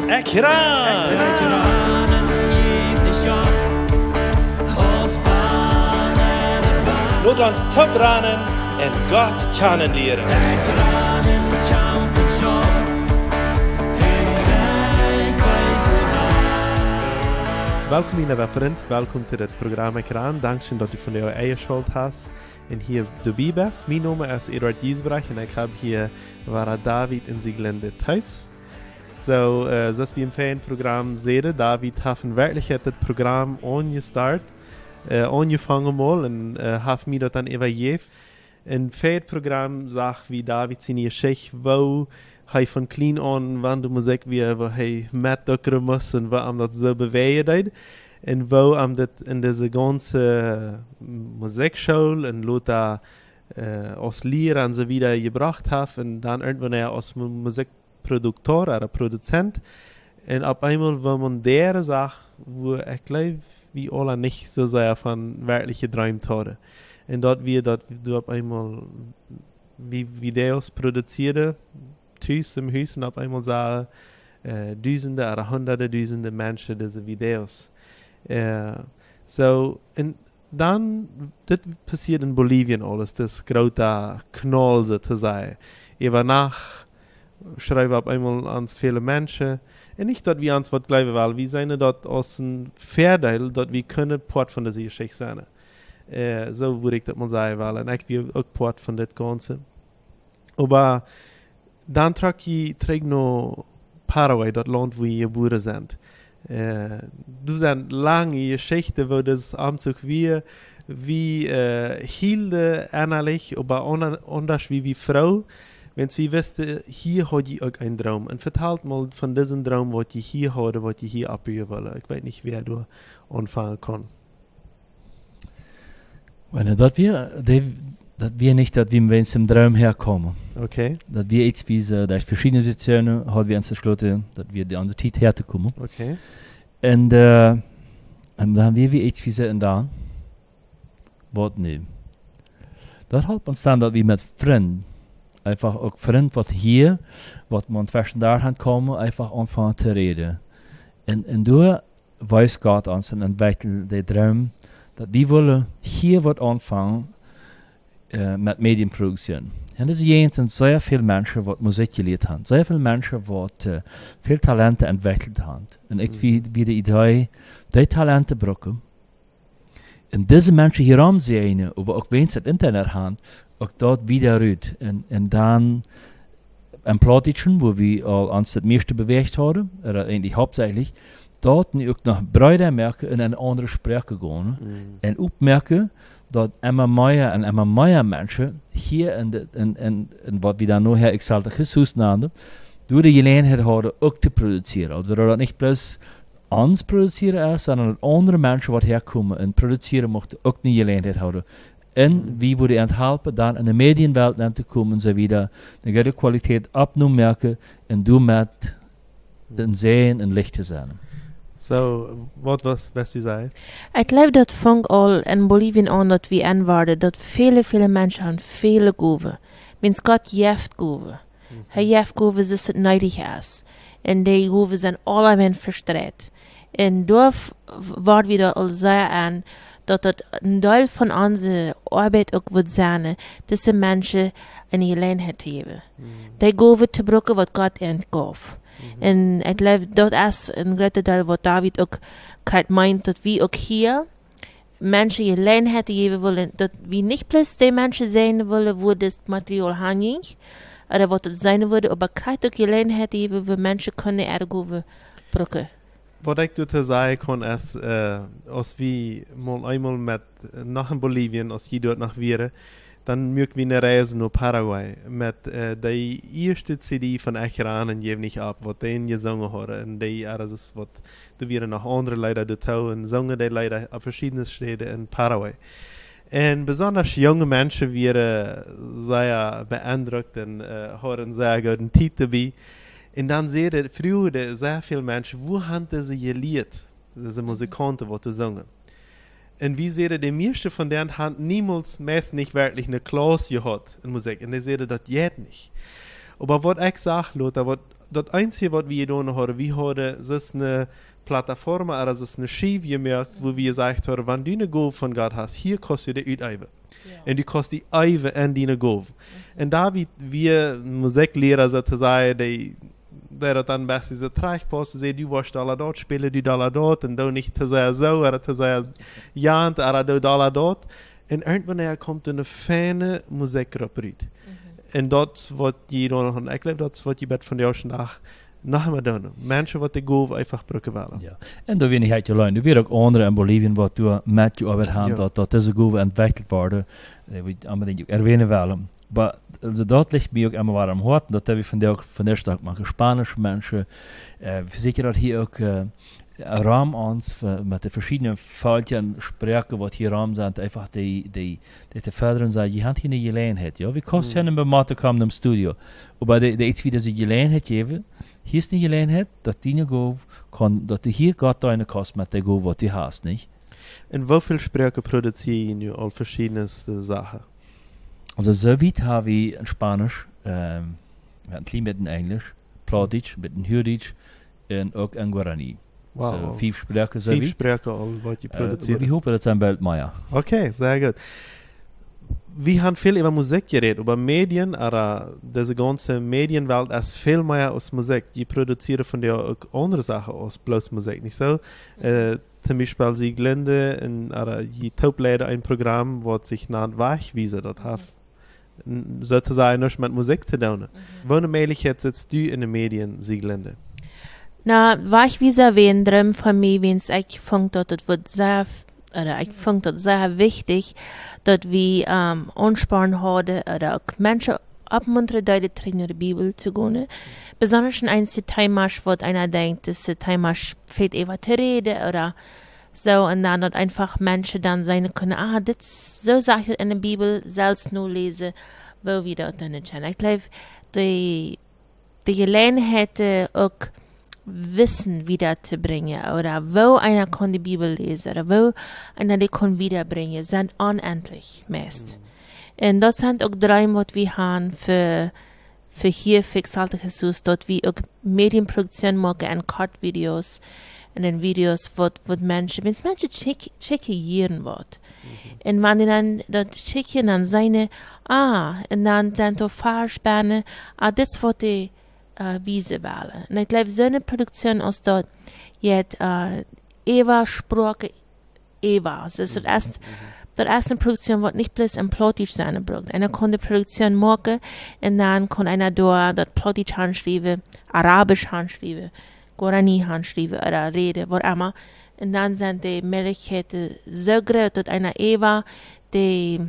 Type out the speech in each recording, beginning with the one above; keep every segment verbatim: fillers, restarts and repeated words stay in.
Ekj ran! Lot ons toop ranen un Gott kjanen lieren. Welkom, mien leewa Frint. Welkom to dit Programm Ekj ran. Dankscheen, daut du vondoag enjeschalt hast un hia doabie best. Mien Nomen es Eduard Giesbrecht un ekj hab hia wada David un Sieglinde Toews. Soo, äh, soo aus wie em väajen Programm säden, David haft en Werkjlichkjeit dit Programm aunjestart, äh, aunjefongen mol un, äh, haft mie daut dan äwajäft. Em väajen Programm sach wie David siene Jeschicht, woo hee von kjlien aun, wan de Musikj wia, woo hee met doa rom must un woo am daut soo bewäajen deed. Un woo am daut en dise gaunze Musikjschool un lota, äh, aus Liera un soo wieda jebrocht haft un dan irjentwanea aus Mu-, Musikjproduktor ooda Produzent. Un opp eemol, woo maun dee Sach, wua ekj jleew, wie aula nich soo sea von werkjlich jedreemt hauden. Un daut wia, daut du opp eemol wie Videos produzieeden, tus em Hus un opp eemol sagen, äh, Dusende ooda Hunderte Dusende Menschen dise Videos. Äh, soo, un dan, dit passieed en Bolivien aules, dis groota Knall, soo to sajen. Äwa Nacht schriewen opp eemol ons väle Menschen. Un nich, daut wie ons waut jleewen wellen, wie seenen daut aus en Väadeel, daut wie kjennen Poat von dise Jeschicht sennen. Äh, soo wudd ekj daut mol sajen wellen. Un ekj wia uk Poat von dit Gaunze. Oba dan trock ekj trigj no Paraguay, daut Launt, wua ekj jebuaren sie. Äh, doa sent lange Jeschichten, woo dis Omzug wia, wie, äh, hielden ennalich, oba aunda-, aundasch wie, wie froo, wiels wie wisten, hia haud jie uk eenen Droom. Un vetalt mol von disen Droom, waut jie hia hauden, waut jie hia oppbuen wullen. Ekj weet nich, wäa doa aunfangen kaun. Wan daut wia, dee, daut wia nich, daut wie met eenen Droom häakjeemen. Okay. Daut wia eent, wie see, derch veschiedne Situationen hauden wie ons entschlossen, daut wia de aundre Tiet häa to komen. Okay. Un, äh, un dan wia wie eent, wie see, un dan, waut nu? Daut holp ons dan, daut wie met Frind, eefach uk Frind, waut hia, waut mau tweschen doa aunkomen, eefach aunfungen to räden. Un, un doa wiest Gott ons en, en Bät dän Droom, daut wie wullen hia waut aunfangen, äh, met Medienproduktion. En dise Jäajent sent sea väl Menschen, waut Musikj jelieet haben, sea väl Menschen, waut, äh, väl Talenten entwekjelt haben. Un ekj, mhm, wia, wia de Idee, dee Talenten brucken, un dise Menschen hia rom seenen, oba uk wäajen daut Internet haben, uk doa wieda rut. Un, un dan em Plautdietschen, wua wie aul ons daut mieeschte bewäacht hauden, ooda eejentlich hauptsächlich, doa nu uk noch breeda moaken un en aundre Sproaken gonen. Mhm. Un oppmoaken, daut emma mea un emma mea Menschen hia en de, en, en, en waut wie dan nohäa Exalta Jesús nanden, doa de Jeläajenheit hauden uk to produzieren. Aulsoo daut daut nich bloos ons produzieren es, sonda daut aundre Menschen waut häakomen un produzieren muchten, uk eene Jeläajenheit hauden. Un, mhm, wie wudden an halpen, dan en de Medienwelt auntokomen un soo wieda, eene goode Qualität opptomoaken un doamet, mhm, een Säajen un Licht to sennen. Soo, waut wia, waut du säd? Ekj jleew, daut funk aul en Bolivien aun, daut wie enn worden, daut väle, väle Menschen haben väle Gowen. Wiels Gott jeft Gowen. Mhm. Hee jeft Gowen, soo aus et needich es. Un dee Gowen sent aulawäajen vestreit. Un doa f-, wort wie doa aul sea aun, daut daut een Deel von onse Oabeit uk wudd sennen, dise Menschen eene Jeläajenheit to jäwen. Mhm. Dee Gowen to brucken, waut Gott an jeef. Mhm. Un ekj jleew, daut es een groota Deel, waut David uk krakjt meent, daut wie uk hia Menschen Jeläajenheit jäwen wullen, daut wie nich bloos dee Menschen seenen wullen, wua dit Material hanjinkj, ooda waut daut sennen wudd, oba krakjt uk Jeläajenheit jäwen, wua Menschen kunnen äare Gowen brucken. Waut ekj doatoo sajen kaun es, äh, aus wie mol eemol met, äh, noch en Bolivien, aus jie doa noch wieren, dan muak wie eene Reis no Paraguay met, äh, de ieeschte C D von Ekj ran un jeff nich opp, waut dee jesungen hauden. Un dee, äh, daut es waut, doa wieren noch aundre Leeda doatoo un sungen dee Leeda opp veschiedne Städen en Paraguay. Un besonda junge Menschen wieren sea beendrukt un, äh, hauden sea goode Tiet doabie. Un dan säden, fruagen sea väl Menschen, wua haben dee jelieet, dise Musikanten, waut to singen? Un wie säden, de mieeschte von dän haben niemols, meist nich werkjlich eene Klauss jehaut en Musikj. Un dee säden, daut jeit nich. Oba waut ekj sach, Lothar, waut Daut eensje waut wie jedonen hauden, wie hauden soo eene Plataforma, ooda soo eene Schiew jemoakt, wua wie jesajcht hauden, wan du eene Gow von Gott hast, hia kaust du dee uteewen. Un du kaust dee eewen en diene Gow. Un doa wia, wia een Musiklieera, soo to sajen, dee, dee daut dan best soo trajchtpaust, säd, du woascht aula daut spälen, du aula daut, un doo nich to sea soo, ooda to sea jant, ooda doo aula daut. Un irjentwanea kjemt eene feine Musikgrupp rut. Un daut es waut jie dan noch, un ekj jleew, daut es waut jie bat vondoag dän Dach noch emma doonen. Menschen waut de Gow eefach brucken wellen. Jo. Un doa wia nich ekj auleen. Doa wieren uk aundre en Bolivien waut doa met jeoabeit haben, jo, daut, daut dise Gow entwekjelt wort. Äh, wie onbedinjt uk erwähnen wellen. Oba, aulsoo daut licht mie uk emma woa aum Hoaten, daut wie vondoag, vondoag uk moaken, spaunische Menschen, äh, vesäkjen daut hia uk, äh, rom ons, äh, met de veschiedne Volkja un Sproaken waut hia rom sent, eefach dee, dee, dee to fördren, sajen, jie haben hia eene Jeläajenheit, jo? Wie kaust, mhm, hia en Bamako komen em Studio. Oba dee, dee es wada dise Jeläajenheit jäwen. Hia es eene Jeläajenheit, daut diene Gow kaun, daut du hia Gott deenen kaust met de Gow waut du hast, nich? En woo väl Sproaken produzieet jie nu aul veschiedne Sachen? Aulsoo, soo wiet hab wie en Spaunisch, ähm, wie haben een kjlien bät en Enjlisch, Plautdietsch, bät en Huachdietsch un uk en Guarani. Wow. Soo, fief Sproaken, soo wiet. Fief Sproaken aul waut jie, äh, produzieren. Wie hopen, daut sent boolt mea. Okay, sea goot. Wie haben väl äwa Musik jerät, äwa Medien, oba dise gaunze Medienwelt es väl mea aus Musik. Jie produzieren vondoag uk aundre Sachen aus bloos Musik, nich soo? Äh, toom Biespel Sieglinde un, äh, jie toop leiden een Program waut sikj nant Wajchwiesa. Daut haft, mhm, n-, soo to sajen nuscht met Musik to doonen. Mhm. Woo eene Mäajlichkjeit sitst du en de Medien, Sieglinde? Na, Wajchwiesa wia een Droom von mie, wiels ekj funk daut, daut wort sea f-, ooda ekj funk daut sea wichtich, daut wie, ähm, Aunsporn hauden ooda uk Menschen oppmuntren deeden, trigj no de Bibel to gonen. Besonda en eenje Themas, waut eena denkjt, daut de Themas fält äwa to räden ooda soo, un dan daut eefach Menschen dan seenen kjennen, ah, dit es, soo sajcht et en de Bibel, selfst noläsen, woo wie daut dan kjennen. Ekj jleew, dee, dee Jeläajenheit, äh, uk Wissen wieda to brinjen, ooda woo eena kaun de Bibel läsen, ooda woo eena dee kaun wieda brinjen, sent onendlich meist. Mhm. Un daut sent uk Dreem waut wie haben fa, fa hia, fa Exalta Jesús, daut wie uk Medienproduktion moaken en Kortvideos un en Videos waut, waut Menschen, wiels Menschen tschekj-, tschekjen jieren waut. Mhm. Un wan dee dan daut tschekjen, dan seenen, ah, un dan sent doa Varsch bennen, ah, dit es waut dee, äh, wiesen wellen. Un ekj jleew, soo eene Produktion aus daut, jie haben, äh, äwa Sproaken äwa. Daut es daut, mhm, ieeschte, mhm, daut ieeschte Produktion waut nich bloos en Plautdietsch sennen brukt. Eena kaun de Produktion moaken un dan kaun eena doa daut Plautdietsch hanschriewen, Arabisch hanschriewen, Guarani hanschriewen ooda räden, waut emma. Un dan sent de Mäajlichkjeiten soo groot daut eena äwa de,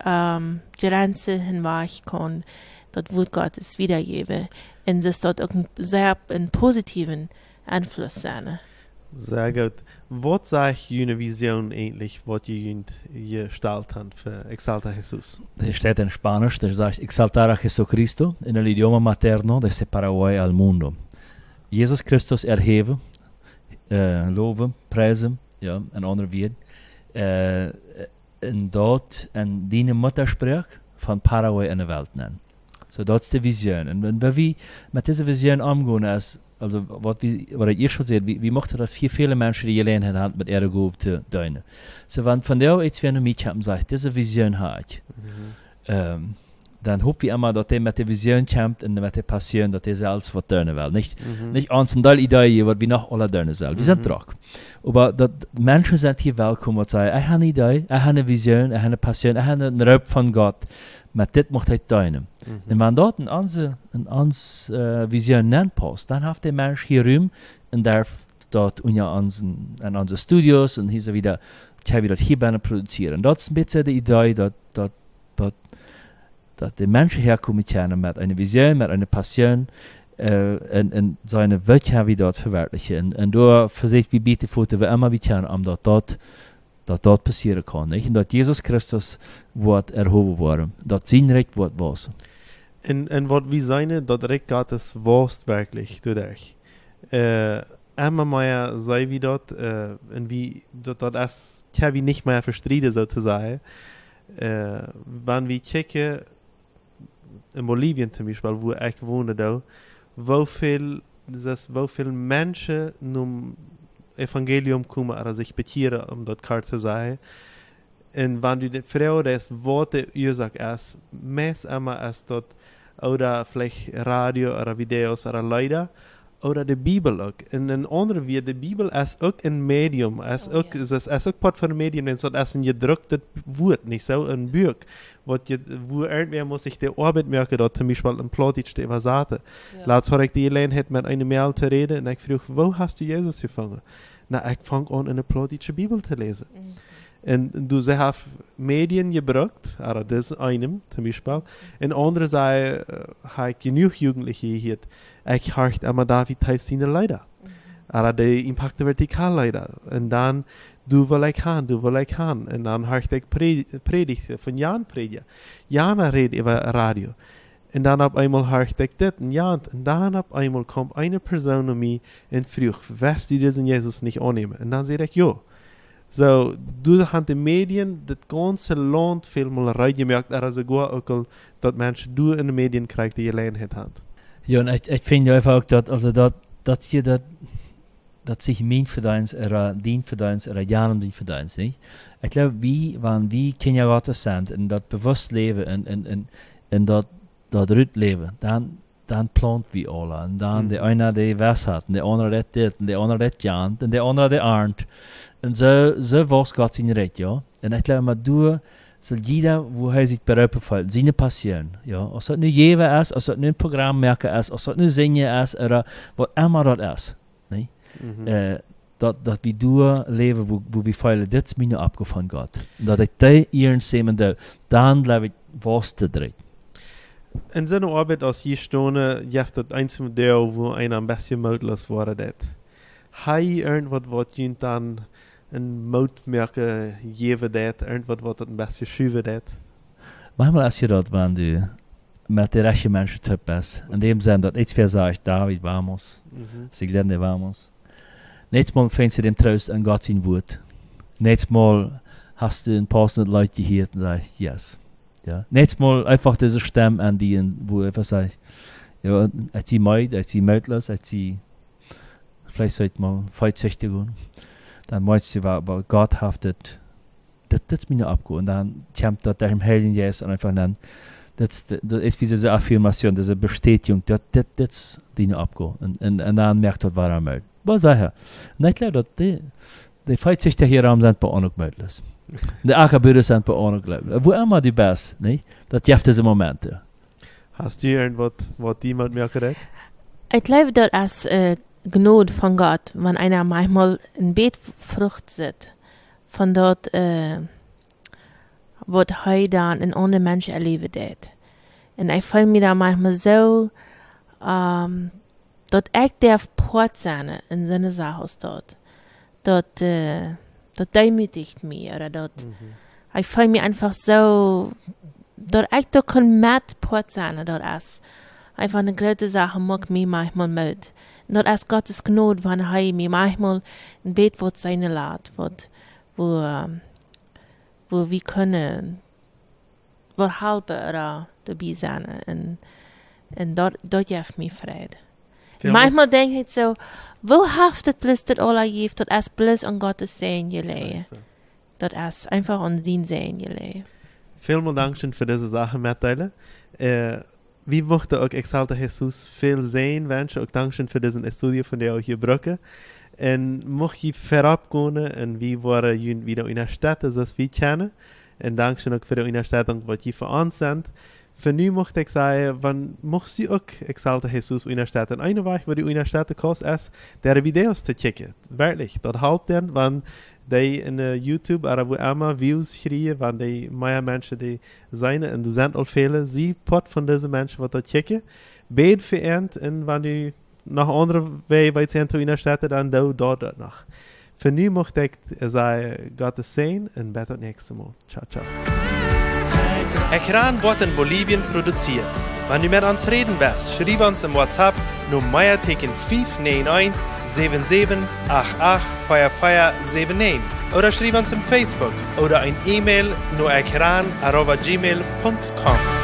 ähm, Grenzen hinwajch kaun daut Wuat Gottes wiedajäwen. Un daut es daut uk een, sea een positiven Enfluss sennen. Sea goot. Waut sajcht june Vision eejentlich, waut jie junt jestalt haben fa Exalta Jesús? Dee steit en Spaunisch, dee sajcht: Exaltar a Jesucristo en el idioma materno de ese Paraguay al mundo. Jesus Christus erheben, äh, loben, preisen, jo, en aundre Wieed. Äh, un daut en diene Muttasproak von Paraguay en de Welt nenn. Soo, daut es de Vision. Un, un wan wie met dise Vision omgonen, es, aulsoo, waut wie, waut ekj ieescht aul säd, wie, wie muchten daut väl, väle Menschen de Jeläajenheit haben, met äare Gow to deenen. Soo, wan vondoag eena no mie kjemt un sajcht, dise Vision hab ekj. Mhm. Ähm, dan hop wie emma, daut hee met de Vision kjemt un met de Passion, daut hee selfst waut doonen well. Nich, mhm, nich ons een Deel Ideeen, waut wie noch aula doonen sellen. Wie sent, mhm, drock. Oba daut Menschen sent hia welkom, waut sajen, ekj hab eene Idee, ekj hab eene Vision, ekj hab eene Passion, ekj hab een Roop von Gott, met dit mucht ekj deenen. Mhm. Un wan daut en onse, en ons, äh, Vision nenn paust, dan haft de Mensch hia Rum un darf daut unja onse, en onse Studios un hia soo wieda, kjenn wie daut hia bennen produzieren. Daut es een bät de Idee, daut, daut, daut daut de Menschen häakomen kjennen met eene Vision, met eene Passion, äh, un, un seenen, woo kjenn wie daut vewerkjlichen. Un, un doa vesieekj wie bie to foten, woo emma wie kjennen, om daut, daut, daut, daut passieren kaun, nich? Un daut Jesus Christus woat erhoben woaren, daut sien Rikj woat wausen. Un, un waut wie seenen, daut Rikj Gottes waust werkjlich doaderch. Äh, emma mea seenen wie daut, äh, un wie, daut, daut es, kjenn wie nich mea vestrieden, soo to sajen. Äh, wan wie kjikjen, en Bolivien toom Biespel, wua ekj wonen doo, woo väl, daut woo väl Menschen nom Evangelium komen, ooda sikj bekjieren, om daut kort to sajen. Un wan du de Froag deist, waut de Uasoak es, meist emma es daut, ooda veleicht Radio ooda Videos ooda Leeda, ooda de Bibel uk. Un een aundret wia, de Bibel es uk een Medium, es uk, es, es uk Poat von een Medium, un daut es een jedrucktet Wuat, nich soo? Een Buak, waut je, wua irjentwäa mott sikj de Oabeit moaken, daut toom Biespel en Plautdietsch to äwasaten. Latst haud ekj de Jeläajenheit met eene Mejal to räden un ekj fruach: "Woo hast du Jesus jefungen?" "Na, ekj funk aun eene plautdietsche Bibel to läsen." Un du, see haft Medien jebrukt, ooda daut es eenem, toom Biespel. Un aundre säden, äh, hab ekj jenuach Jugendliche jehieet, ekj horcht emma David Toews siene Leeda. Ooda de Impacto Vertical Leeda. Un dan, "Du well ekj han, du well ekj han." Un dan horcht ekj Pre-, Prädichten von jan Prädja. Jana räd äwa Radio. Un dan opp eemol horcht ekj dit un jant. Un dan opp eemol kjeem eene Persoon no mie un fruach: "West du disen Jesus nich aunnämen?" Un dan säd ekj: "Jo." Soo, doa han de Medien daut gaunze Launt välmol reed jemoakt, ooda soogoa uk aul daut Menschen doa en de Medien krakjt de Jeläajenheit han. Jo, un ekj, ekj finj eefach uk daut, aulsoo daut, daut hia daut, daut es nich mien Vedeens, ooda dien Vedeens, ooda janem sien Vedeens, nich? Ekj jleew, wie, wan wie Kjinja Gottes sent un daut bewusst läwen un, un, un, un daut, daut rut läwen, dan, dan plaunten wie aula. Un dan de eena dee Weisheit, un de aundra deit dit, un de aundra deit jant, un de aundra dee arnt. Un soo, soo wauss Gott sien Rikj, jo. Un ekj jleew, mau doa saul jieda, wua hee sikj beroopen feelt, siene Passion, jo. Aus daut nu jäwen es, aus daut nu een Program moaken es, aus daut nu sinjen es, ooda waut emma daut es, nä? Äh, daut, daut wie doa läwen, wua, wua wie feelen, dit es miene Oppgow von Gott. Un daut ekj dee iernst nämen doo, dan jleew ekj, wausst daut Rikj. En soone Oabeit aus hia stonen, jeft daut eenje Doag, wua eena een bät mootloos woaren deit. Hab jie irjentwaut, waut junt dan een Moot moaken jäwen deit, irjentwaut, waut daut een bät schuwen deit? Maunchmol es je daut, wan du met de rajchte Menschen toop best. En däm Senn daut eena väl sajcht: "David, vamos." Mhm. Sieglende, vamos. Näakjstet Mol finjst du dän Troost en Gott sien Wuat. Näakjstet Mol hast du een pausendet Leet jehieet un sajchst: "Yes." Jo. Näakjstet Mol eefach dise Stemm aun die, un wua eefach sajcht: "Jo, ekj sie meed, ekj sie mootloos, ekj sie veleicht soo mau veezichtig." Un dan moakjst du, wa-, wa-, Gott haft et, dit, dit es miene Oppgow. Un dan kjemt daut derch dän Heiljen Jeist un eefach dan, dit es de, daut es wie dise Affirmation, dise Bestätigung, daut dit, dit es diene Oppgow. Un, un, un dan moakt daut woa Moot. Oba secha. Un ekj jleew, daut dee, dee veezichticha hia rom sent bie ons uk mootloos. De Ackerbrüder sent bie ons uk mootloos. Wua emma du best, nä? Daut jeft dise Momenten. Hast du irjentwaut, waut die Moot moaken deit? Ekj jleew, daut es, äh, Jnod von Gott, wan eena maunchmol een bät Frucht sitt von daut, äh, waut hee dan en aundre Menschen erläwen deit. Un ekj feel mie dan maunchmol soo, ähm, daut ekj darf Poat sennen en soone Sach aus daut. Daut, äh, daut deemootijcht mie, ooda daut, mhm, ekj feel mie eefach soo, daut ekj doa kaun met Poat sennen, daut es eefach eene groote Sach un moakt mie maunchmol Moot. Un daut es Gott siene Jnod, wan hee mie maunchmol een bät waut seenen lat, waut, wua, wua wie kjennen waut halpen ooda doabie sennen. Un, un daut, daut jeft mie Freid. Maunchmol denkj ekj soo: "Woo haft et bloos dit aula jejäft?" Daut es bloos aun Gott sien Säajen jeläajen. Daut es eefach aun sien Säajen jeläajen. Välmol dankscheen fa dise Sachen metdeelen. Äh, wie muchten uk Exalta Jesus väl Säajen wenschen. Uk dankscheen fa disen Estudio, von dän jie uk brucken. Un mucht jie verut gonen un wie woaren junt wada unjastetten, soo aus wie kjennen. Un dankscheen uk fa de Unjastettunk, waut jie fa ons sent. Fa nu mucht ekj sajen, wan muchst du uk Exalta Jesus unjastetten? Een Wajch, woo du unjastetten kaust, es, de Videos to kjikjen. Werkjlich, daut halpt dan, wan dee en, äh, YouTube ooda wua emma Views kjrieen, wan dee mea Menschen dee seenen, un doa sent aul väle, sie Poat von dise Menschen, waut daut kjikjen. Bäd fa an, un wan du noch aundre Wäaj weetst an to unjastetten, dan doo daut uk noch. Fa nu mucht ekj sajen, Gott sien Säajen un bat daut näakjste Mol. Ciao, ciao. Ekjran woat en Bolivien produzieet. Wan du met ons räden west, schriew ons em WhatsApp no Meateeken fief näajen eent, säwen säwen acht acht, vea vea säwen näajen. Ooda schriew ons em Facebook ooda een E-Mail no ekjran arroba gmail punkt com.